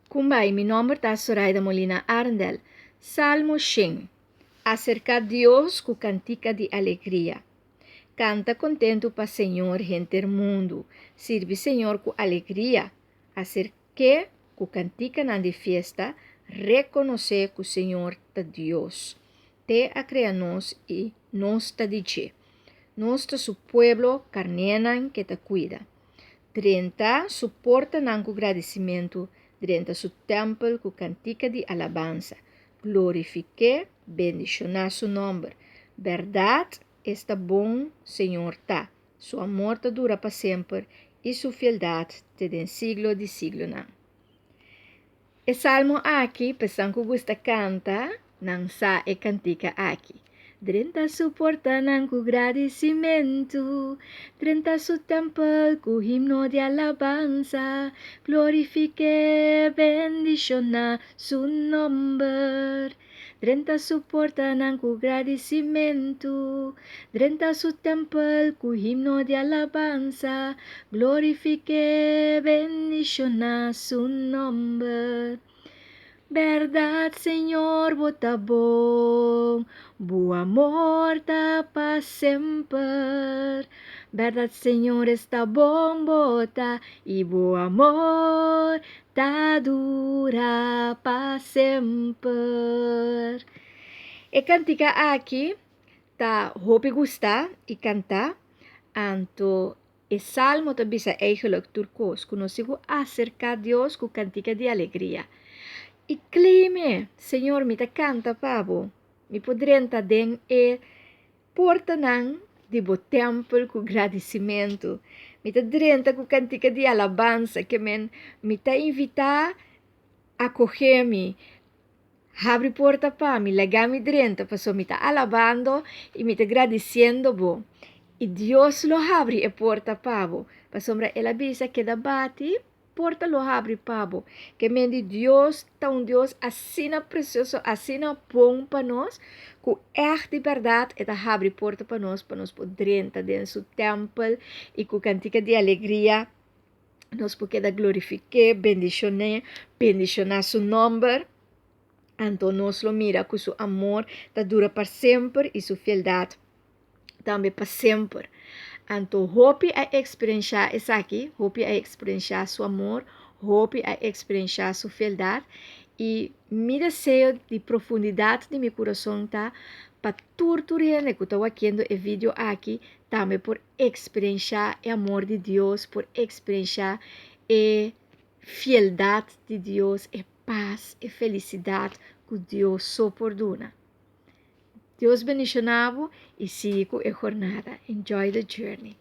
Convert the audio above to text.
Kumbai, mi nomber ta Soraida Molina Arendel. Salmo 100. Aserká Dios ku kantika di alegria. Kanta kontentu pa Señor henter mundu. Sirbi Señor ku alegria. Aserk'é ku kantikanan di fiesta, rekonosé ku Señor ta Dios. T'e a krea nos i nos ta di dje. Nos ta su pueblo, karnénan k'e ta kuida. Drenta su portanan ku gradisimentu, drenta su tèmpel ku kantika di alabansa. Glorifik'é, bendishoná su nòmber. Bèrdat, esta bon Señor ta! Su amor ta dura pa semper i su fieldat te den siglo di siglonan. E salmo aki, pa esnan ku gusta kanta, nan sa e kantika aki. Drenta su portanan ku gradisimentu, drenta su tèmpel ku himno di alabansa, glorifik'é, bendishoná su nòmber. Drenta su portanan ku gradisimentu, drenta su tèmpel ku himno di alabansa, glorifik'é, bendishoná su nòmber. Bèrdat, Señor, bo ta bon, bo amor ta pa semper. Bèrdat, Señor, esta bon bo ta, i bo amor Ta dura pa semper. E kantika aki ta hopi gusta i kanta, anto e salmo ta bisa eigenlijk tur kos, ku nos tin ku aserká Dios ku kantika di alegria. I klime, Señor, mi ta kanta pa bo, mi por drenta den e Portanan di bo tèmpel ku gradisimentu. Mi ta drenta ku kantika di alabansa, ke men mi ta invitá akohé mi. Habri porta pa mi, laga mi drenta, pasobra mi ta alabando i mi ta gradisiendo bo. I Dios lo habri e porta pa bo, pasobra el a bisa, Keda bati. Porta lo habri pa bo. Ke men di Dios ta un Dios asina presioso, asina bon pa nos, ku ègt di bèrdat e ta habri porta pa nos, pa nos por drenta den su tèmpel i ku kantika di alegria nos por keda glorifik'é, bendishon'é, bendishoná su nòmber. Anto nos lo mira ku su amor ta dura pa semper i su fieldat tambe pa semper. Anto hopi a eksperenshá esaki, hopi a eksperenshá su amor, hopi a eksperenshá su fieldat i mi deseo di profundidat di mi kurason ta pa tur tur hende ku ta wakiendo e video aki tambe por eksperenshá e amor di Dios, por eksperenshá e fieldat di Dios, e pas, e felisidat ku Dios so por duna. Dios bendiciona bo y sigui cu e jornada. Enjoy the journey.